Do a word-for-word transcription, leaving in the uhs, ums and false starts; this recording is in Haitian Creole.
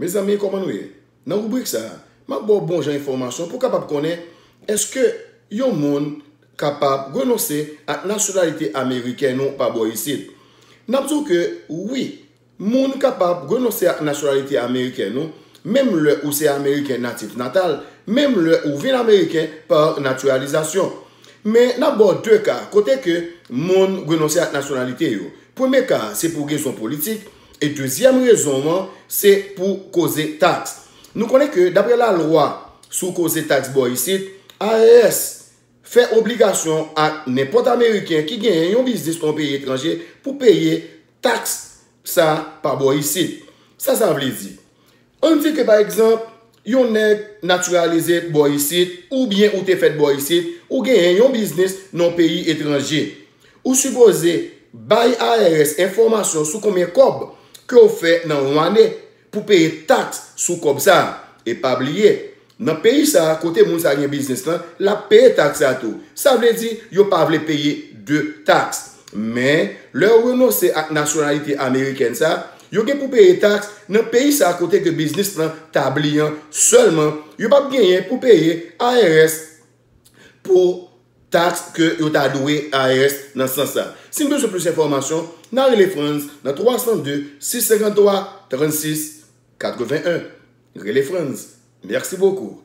Mezanmi, kòman nou ye? Nan ribrik sa a, m ap ba w bon jan enfòmasyon pou w kapab konnen èske yon moun kapab renonse ak nasyonalite amerikèn ou pa bò isit. N ap di w ke wi, moun kapab renonse ak nasyonalite amerikèn ou, menm lè ou se ameriken natif natal, menm lè ou vin ameriken pa natiralizasyon. Men n ap ba w de ka kote ke moun renonse ak nasyonalite yo. Premye ka a, se pou rezon politik, e dezyèm rezon an, se pou koze taks. Nou konnen ke daprè lalwa sou koze taks bò isit, I R S fè obligasyon ak nenpòt ameriken ki genyen yon biznis nan yon peyi etranje pou peye taks sa pa bò isit. Sa sa vle di? Ann di ke pa egzanp, yon nèg natiralize bò isit, oubyen ou te fèt bò isit, ou genyen yon biznis nan yon peyi etranje. Ou sipoze bay I R S enfòmasyon sou konbyen kòb ke w fè nan yon ane pou peye taks sou kòb sa a. E pa bliye, nan peyi sa a, kote moun sa a gen biznis lan, l ap peye taks sa tou. Sa vle di, yo pa vle peye de taks. Men, lè yo renonse ak nasyonalite amerikèn sa a, yo gen pou peye taks nan peyi sa a kote ke biznis lan tabli an sèlman. Yo p ap genyen pou peye I R S pou taks ke yo ta dwe I R S nan sans sa. Si n bezwen plis enfòmasyon, n a rele Frantz nan twa san de, sis senkanntwa, trannsis, katrevenn. Rele Frantz. Merci beaucoup.